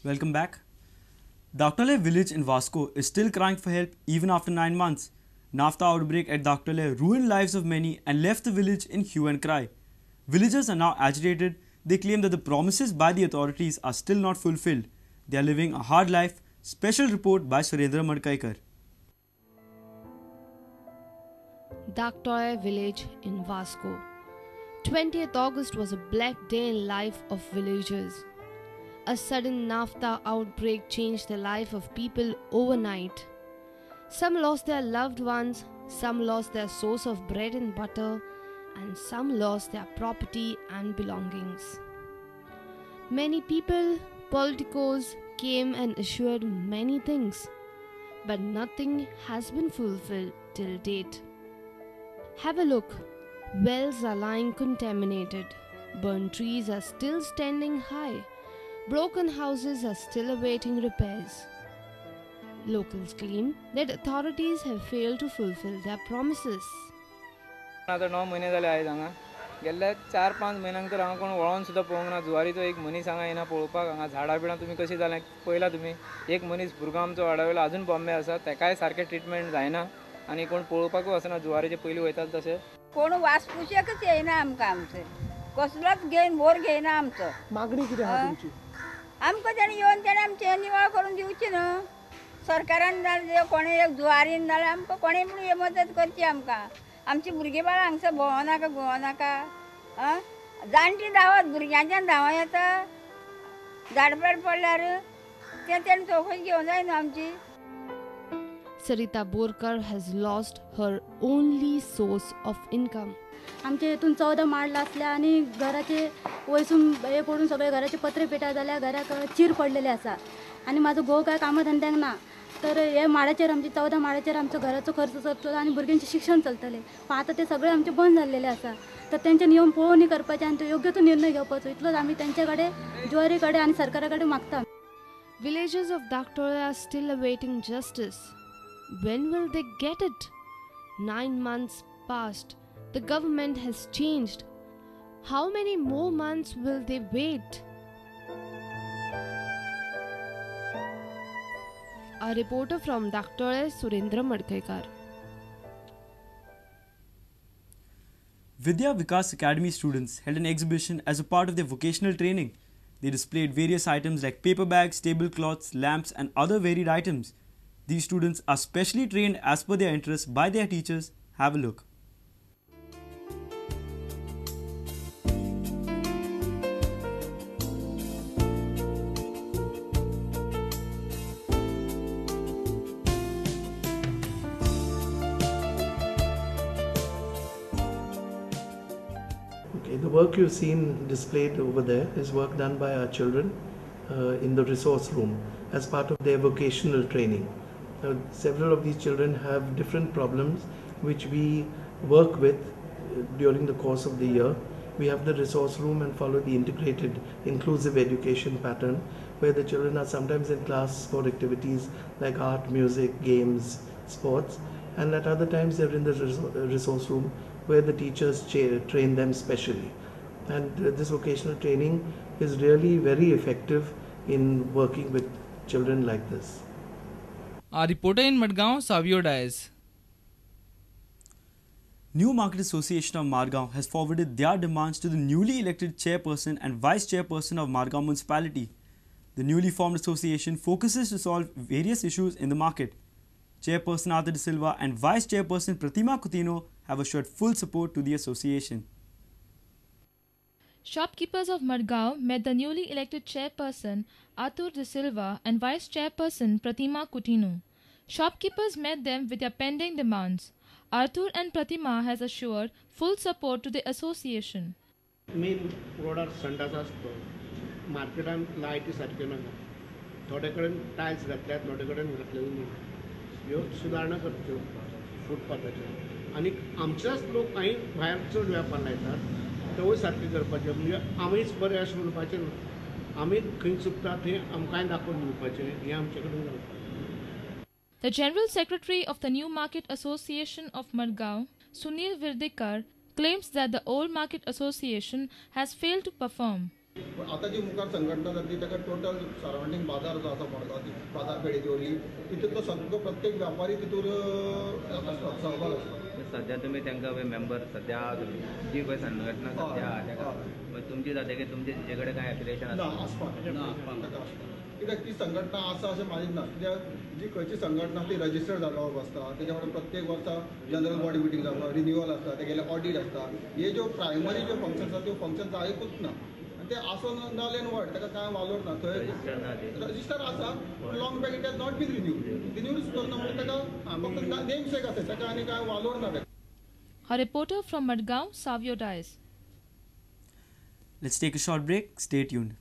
Welcome back. Dhaktola village in Vasco is still crying for help even after 9 months. Naphtha outbreak at Dhaktola ruined lives of many and left the village in hue and cry. Villagers are now agitated. They claim that the promises by the authorities are still not fulfilled. They are living a hard life. Special report by Surendra Madkaikar. Dhaktola village in Vasco. 20th August was a black day in life of villagers. A sudden naphtha outbreak changed the life of people overnight. Some lost their loved ones, some lost their source of bread and butter, and some lost their property and belongings. Many people, politicos, came and assured many things, but nothing has been fulfilled till date. Have a look. Wells are lying contaminated. Burnt trees are still standing high. Broken houses are still awaiting repairs. Locals claim that authorities have failed to fulfill their promises. आतां 9 म्हयने जाले आयज हांगा गेल्ल्या 4-5 म्हयन्यांक तर हांगा कोण वळोन सुद्दां पळोवंक ना. जुवारीचो एक मनीस हांगा येना पळोवपाक. हांगा झाडां बिडां तुमी कशीं जाल्यां पळयला तुमी. एक मनीस भुरगो आमचो वाडावयलो अजून बॉम्बे आसा, तेकाय सारकें ट्रिटमेंट जायना आनी कोण पळोवपाकूय वचना. जुवारीचे पयलीं वयताले तशें कोण वासपुशेकच येयना आमकां. आमचें कसलोच घेयन भोर घेयना आमचो. मागणी कितें आहा तुमची? आमकां तेणें येवन तेणें आमचें निवळ करून दिवचें न्हू सरकारान जाल्यार कोणें एक जुवारीन जाल्यार आमकां कोणें पूण मदत करची आमकां. आमची भुरगीं बाळां हांगसर भोंवनाका घुंवनाका. आं, जाणटी धांवत भुरग्यांच्यान धांवो येता. झाडपेड पडल्यार तें तेणें चवकशी घेवंक जाय न्हू आमची. Sarita Borkar has lost her only source of income. आमचे हितून 14 माड लासले आनी घराचे वयसून हे पडून सगळे घराचे पत्रे पेटा जाल्या, घराक चीर पडलेले आसा आनी म्हाजो घोव काय कामधंद्यांक ना. तर हे माडाचेर आमचे 14 माडाचेर आमचो घराचो खर्च चलतलो आनी भुरग्यांचें शिक्षण चलतलें. पण आतां ते सगळे आमचे बंद जाल्लेले आसा. तर तेंचे नियम पळोवणी करपाचे आनी तो योग्य तो निर्णय घेवपाचो इतलोच आमी तेंचे कडेन जुवारी कडेन आनी सरकारा कडेन मागता. Villagers of Dhaktola are still awaiting justice. When will they get it? 9 months passed. The government has changed. How many more months will they wait? A reporter from Dhaktola, Surendra Madkaikar. Vidya Vikas Academy students held an exhibition as a part of their vocational training. They displayed various items like paper bags, tablecloths, lamps and other varied items. These students are specially trained as per their interests by their teachers. Have a look. Okay, the work you've seen displayed over there is work done by our children in the resource room as part of their vocational training. Now, several of these children have different problems which we work with during the course of the year. We have the resource room and follow the integrated inclusive education pattern where the children are sometimes in class for activities like art, music, games, sports, and at other times they're in the resource room where the teachers train them specially. And this vocational training is really very effective in working with children like this. Our reporter in Madgaon, Savio Dias. New Market Association of Margao has forwarded their demands to the newly elected chairperson and vice chairperson of Margao Municipality. The newly formed association focuses to solve various issues in the market. Chairperson Arthur De Silva and Vice Chairperson Pratima Coutinho have assured full support to the association. Shopkeepers of Margao met the newly elected chairperson Arthur De Silva and Vice Chairperson Pratima Coutinho. Shopkeepers met them with their pending demands. Arthur and Pratima has assured full support to the association. Main रोडार संडास आसतो, मार्केटान लायटी सारक्यो ना, थोडे कडेन tiles घातल्यात, थोडे कडेन घातलेले ना. ह्यो सुदारणा करच्यो फुटपाथाचेर. आनी आमचेच लोक कांय भायर चड व्यापार लायतात तेवूय सारकें करपाचें. म्हणजे आमीच बरें अशें म्हणपाचें न्हू, आमी खंय चुकता थंय आमकांय दाखोवन दिवपाचें, हें आमचे कडेन जावपाक. The General Secretary of the New Market Association of Margao, Sunil Virdikar, claims that the Old Market Association has failed to perform. पूण आतां जी मुखार संघटना जातली ताका टोटल सरावंडींग बाजार जो आसा मडगांव बाजार पेढी दवरली तितूंतलो सगळो प्रत्येक व्यापारी तितूर आसता, सहभाग आसता. सध्या तुमी तांकां मेंबर सध्या आहा तुमी जी पळय संघटना सध्या आहा ताका तुमची जाता की तुमचे तिचे कडेन कांय एफिलिएशन ना आसपाक ना ताका आसपाक, कित्याक ती संघटना आसा अशें मानीत ना. कित्याक जी खंयची संघटना ती रजिस्टर्ड जावप आसता, तेच्या वांगडा प्रत्येक वर्सा जनरल बॉडी मिटींग जावप, रिन्युअल आसता, तेगेलें ऑडीट आसता. हे ज्यो प्रायमरी ज्यो फंक्शन्स आसा त्यो फंक्शन जायकूच ना आनी ते आसून नल एंड वॉयड, ताका कांय वालोर ना. थंय रजिस्टर आसा पूण long back it has not been renewed. Renews करना म्हणल्यार ताका फक्त नेम सेक आसा, ताका आनी कांय वालोर ना. A reporter from Madgaon, Savio Dias. Let's take a short break. Stay tuned.